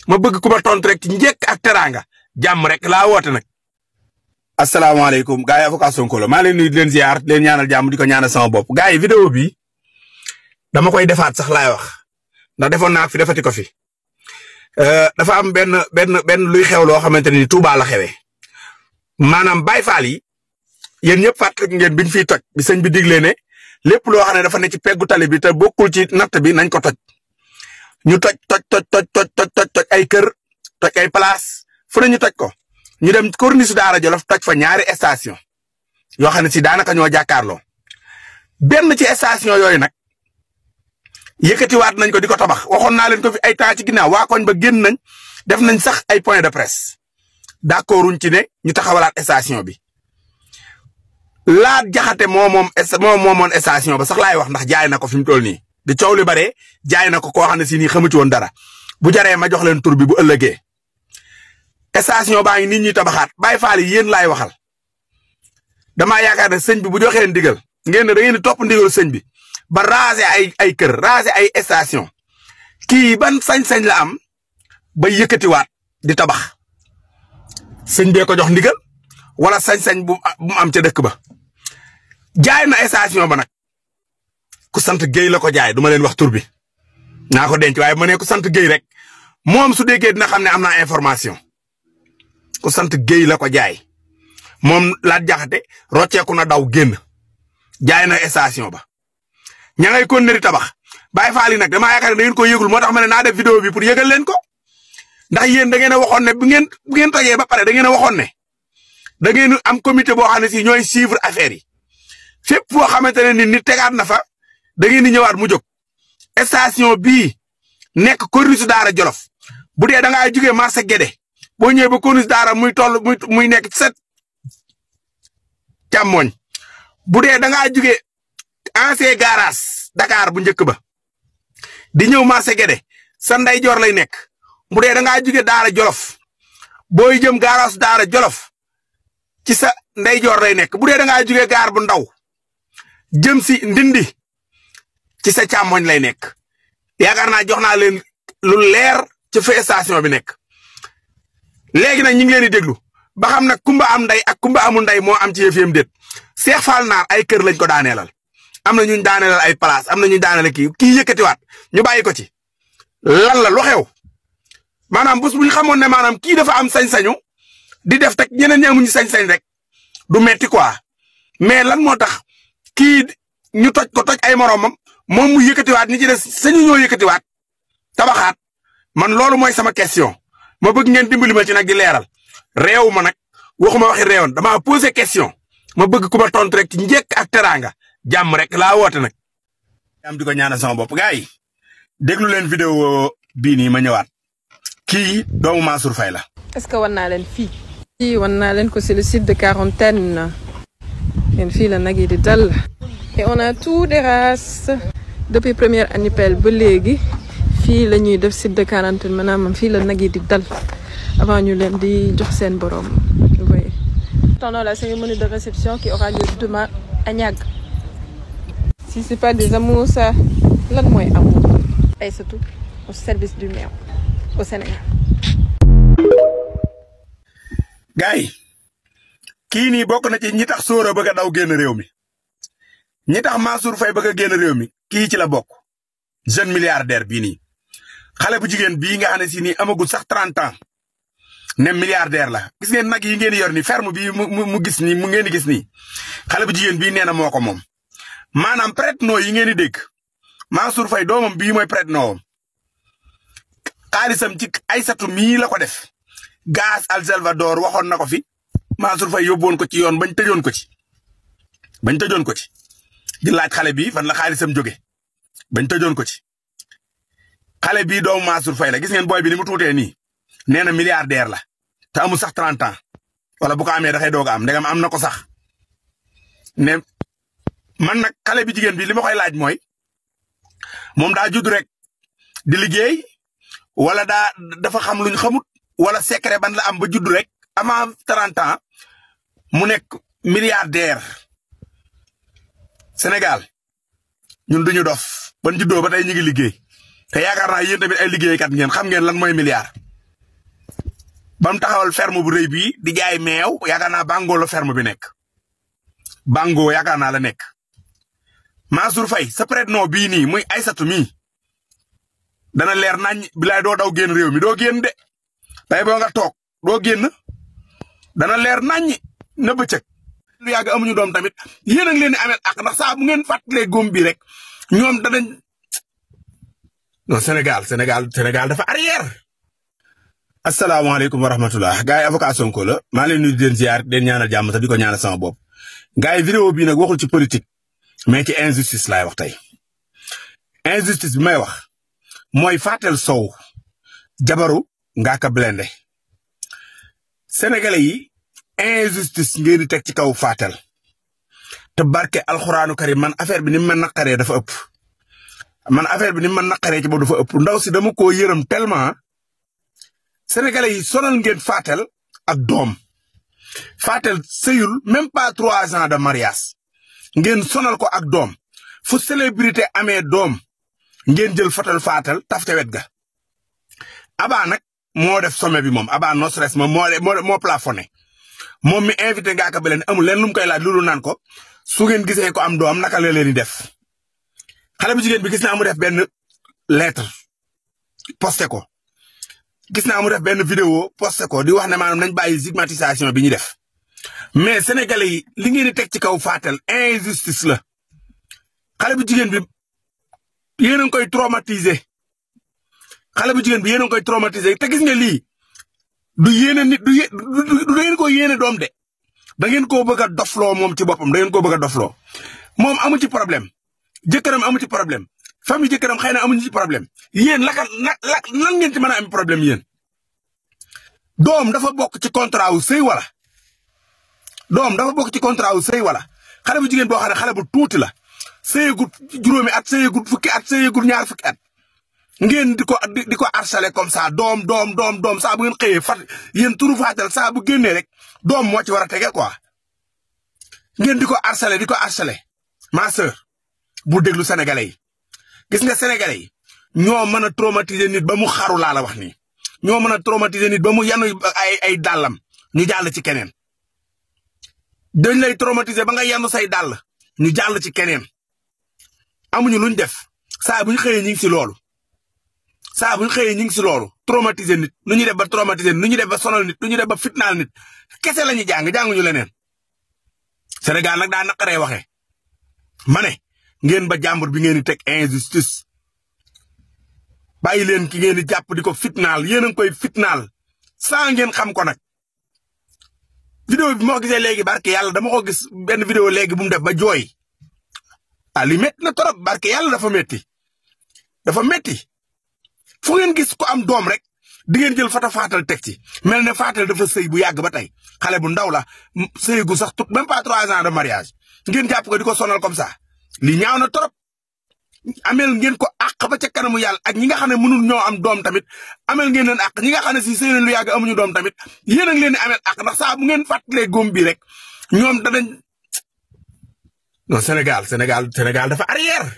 ma bëgg ku ma tontu rek ci njëkk ak teraanga jàmm rek laa woote nag. asalaamaaleykum gars yi avocat Sonko la maa leen nuyu di leen ziar di leen ñaanal jàmm di ko ñaanal sama bopp gars yi vidéo bi dama koy defaat sax laay wax ndax defoon naa fi defati ko fi dafa am benn luy xew loo xamante ni Touba la xewee maanaam Baye Fall yi yéen ñëpp fàttali ngeen biñ fiy toj bi sëñ bi diglee ne lépp loo xam ne dafa ne ci peggu tali bi te bokkul ci natt bi nañ ko toj ñu toj ay kër toj ay place fu ne ñu toj ko ñu dem corniche Daara Jolof toj fa ñaari station yoo xam ne si daanaka ñoo jàkkaarloo benn ci station yooyu nag yëkkatiwaat nañ ko di ko tabax waxoon naa leen ko fi ay temps ci ginnaaw waa koñ ba génn nañ def nañ sax ay point de presse d'accorduñ ci ne ñu taxawalaat station bi Laat Jaxate moomoon station ba sax laay wax ndax jaay na ko fi mu toll nii di coow li bare jaay na ko koo xam ne si nii xamu ci woon dara bu jaree ma jox leen tur bi bu ëllëgee station baa ngi nit ñi tabaxaat Baye Fall yi yéen laay waxal damaa yaakaar ne sëñ bi bu joxee ndigal ngeen ne da ngeen di topp ndigal sëñ bi ba raser ay kër raser ay station kii ban sañ-sañ la am ba yëkkatiwaat di tabax sëñ bee ko jox ndigal wala sañ-sañ bu mu am ca dëkk ba jaay na station ba nag ku sant Guèye la ko jaay duma leen wax tur bi naa ko denc waaye ma ne ku sant Guèye rek moom su déggee dina xam ne am naa information ku sant Guèye la ko jaay moom Laat Jaxate rocceeku na daw génn jaay na station ba ña ngay kon ne di tabax Baye Fall yi nag damaa yaakaar ne da ngeen ko yëgul moo tax ma ne naa def vidéo bi pour yëgal leen ko ndax yéen da ngeen a waxoon ne bu ngeen tojee ba pare da ngeen a waxoon ne da ngeen am comité boo xam ne si ñooy suivre affaire yi fépp foo xamante ne ni nit tegaat na fa da ngeen di ñëwaat mu jóg station bii nekk corniche Daara Jolof bu dee da ngaa jugee marché Guédé boo ñëwee ba corniche Daara muy nekk ci sa càmmooñ bu dee da ngaa jugee ancien garage Dakar bu njëkk ba di ñëw marché Guédé sa ndeyjoor lay nekk bu dee da ngaa jugee Daara Jolof booy jëm garage Daara Jolof ci sa ndeyjoor lay nekk bu dee da ngaa jugee gaar bu ndaw jëm si Ndindi ci sa càmmoñ lay nekk yaakaar naa jox naa leen lu leer ci fa station bi nekk léegi nag ñu ngi leen di déglu ba xam nag kumba am nday ak kumba amul nday moo am ci yëf-yëm déet Cheikh Fall Naar ay kër lañ ko daaneelal am na ñu daaneelal ay place am na ñu daaneelal kii yëkkatiwaat ñu bàyyi ko ci lan la lu xew maanaam bés bu ñu xamoon ne maanaam kii dafa am sañ-sañu di def teg ñeneen ñi amuñu sañ-sañ rek du metti quoi mais lan moo tax kii ñu toj ko toj ay moromam moom mu yëkkatiwaat ñi ci des sañu ñoo yëkkatiwaat tabaxaat man loolu mooy sama question ma bëgg ngeen dimbali ma ci nag di leeral réew ma nag waxuma waxi réewoon damaa posé question ma bëgg ku ma tontu rek ci njëkk ak teraanga jàmm rek laa woote nag. am di ko ñaanal sama bopp gars yi déglu leen vidéo bii nii ma ñëwaat kii doomu Mansour Faye la. est-ce que wan naa leen fii. fii wan naa leen ko c'est le site de quarantaine ngeen fii la nag yi di dal. et on a tout des races depuis première annipelle ba léegi fii la ñuy def site de quarantaine maanaam fii la nag yi di dal avant ñu leen di jox seen borom. vous voyez. Attendons la cérémonie de réception qui aura lieu demain à Niag. Si c'est pas des amours ça lan mooy amour ay surtout au service du meew au Sénégal. gars yi kii nii bokk na ci ñi tax Sora bëgg a daw génn réew mi ñi tax Mansour Faye bëgg a génn réew mi kii ci la bokk jeune milliardaire bii nii xale bu jigéen bii nga xam ne si nii amagul sax 30 ans ne milliardaire la gis ngeen nag yi ngeen yor ni ferme bii mu gis nii mu ngeen di gis nii xale bu jigéen bii nee na moo ko moom maanaam prête-nom yi ngeen di dégg Mansour Faye doomam bii mooy prête-nom xaalisam ci Aysatu mii la ko def gaz El Salvador waxoon na ko fi Mansour Faye yóbbuwoon ko ci yoon bañ tëjoon ko ci di laaj xale bi fan la xaalisam jóge bañ tëjoon ko ci xale bii doomu Mansour Faye la gis ngeen booy bi ni mu tuutee nii nee na milliardaire la te amul sax 30 ans wala bu ko amee dafay doog a am ndegam am na ko sax ne man nag xale bi jigéen bi li ma koy laaj mooy moom daa judd rek di liggéey wala dafa xam luñ xamut wala secret ban la am ba judd rek avant 30 ans mu nekk milliardaire Sénégal ñun duñu dof ban juddoo ba tey ñu ngi liggéey te yaakaar naa yéen tamit ay liggéeykat ngeen xam ngeen lan mooy milliard bam taxawal ferme bu rëy bii di jaay meew yaakaar naa Bango la ferme bi nekk Bango yaakaar naa la nekk Mansour Faye sa prénom bii nii muy Aïssatou mii dana leer nañ bilaay doo daw génn réew mi doo génn de tey boo nga toog doo génn dana leer nañ na bëccëg lu yàgg amuñu doom tamit yéen a ngi leen di amel ak ndax saa bu ngeen fàttalee góom bi rek ñoom danañ non Sénégal dafa arrière. asalaamaaleykum wa rahmatullah gars yi avocat Sonko la maa leen nuyu di leen ziar den ñaanal jàmm te di ko ñaanal sama bopp gars yi vidéo bii nag waxul ci politique mais ci injustice laay wax tey injustice bi may wax mooy Fatel Sow jabaru Ngaaka Blindé sénégalais yi injustice ngeen di teg ci kaw Fatel te barke alxuraanu karim man affaire bi ni ma naqaree dafa ëpp man affaire bi ni ma naqaree ci boobu dafa ëpp ndaw si dama koo yërëm tellement sénégalais yi sonal ngeen Fatel ak doom Fatel sëyul même pas 3 ans de mariage ngeen sonal ko ak doom fu célébrité amee doom ngeen jël Fatel taf ca wet ga Aba nag moo def sommet bi moom Aba no stress moom moo plafonné moom mi invité Ngaaka Blindé amul leen lu mu koy laaj loolu naan ko su ngeen gisee ko am doom naka la leen di def xale bu jigéen bi gis naa mu def benn lettre posté ko gis naa mu def benn vidéo posté ko di wax ne maanaam nañ bàyyi stigmatisation bi ñu def mais sénégalais yi li ngeen di teg ci kaw Fatel injustice la xale bu jigéen bi yéen a ngi koy traumatiser xale bu jigéen bi yéen a ngi koy traumatiser te gis nga lii du yéene nit du ngeen ko yéene doom de da ngeen koo bëgg a dofloo moom ci boppam da ngeen koo bëgg a dofloo moom amu ci problème jëkkëram amu ci problème famille jëkkëram xëy na amuñu ci problème yéen lan ngeen ci mën a am problème yéen doom dafa bokk ci contrat wu sëy wala doom dafa bokk ci contrat wu sëy wala xale bu jigéen boo xam ne xale bu tuuti la sëyegut juróomi at sëyegut fukki at sëyegut ñaar fukki at ngeen di ko harceler comme ça doom saa bu ngeen xëyee yéen turu Fatel saa bu génnee rek doom moo ci war a tege quoi ngeen di ko harceler ma sœur bu déglu sénégalais yi gis nga sénégalais yi ñoo mën a traumatiser nit ba mu xaru laa la wax nii ñoo mën a traumatiser nit ba mu yanu ay dàllam ñu jàll ci keneen dañ lay traumatiser ba nga yanu say dàll ñu jàll ci keneen amuñu luñ def saa bu ñu xëyee ñu ngi si loolu saa bu ñu xëyee ñu ngi si loolu traumatiser nit nu ñu def ba traumatiser nit nu ñu def ba sonal nit nu ñu def ba fitnaal nit kese la ñuy jànguñu leneen Sénégal nag daa naqaree waxee ma ne ngeen ba jàmbur bi ngeen di teg injustice bàyyi leen ki ngeen di jàpp di ko fitnaal yéen a ngi koy fitnaal saa ngeen xam ko nag. vidéo bi moo gisee léegi barke yàlla dama ko gis benn vidéo léegi bu mu def ba jooy li métti na trop barke yàlla dafa métti fu ngeen gis ko am doom rek di ngeen jël Fatel teg ci mel ne Fatel dafa sëy bu yàgg ba tey xale bu ndaw la sëy gu sax même pas 3 ans de mariage ngeen jàpp ko di ko sonal comme ça. li ñaaw na trop amel ngeen ko àq ba ca kanamu yàlla ak ñi nga xam ne mënul ñoo am doom tamit amel ngeen leen àq ñi nga xam ne si sëy lu yàgg amuñu doom tamit yéen a ngi leen di amel àq ndax saa bu ngeen fàttalee góom bi rek ñoom danañ non Sénégal dafa arrière.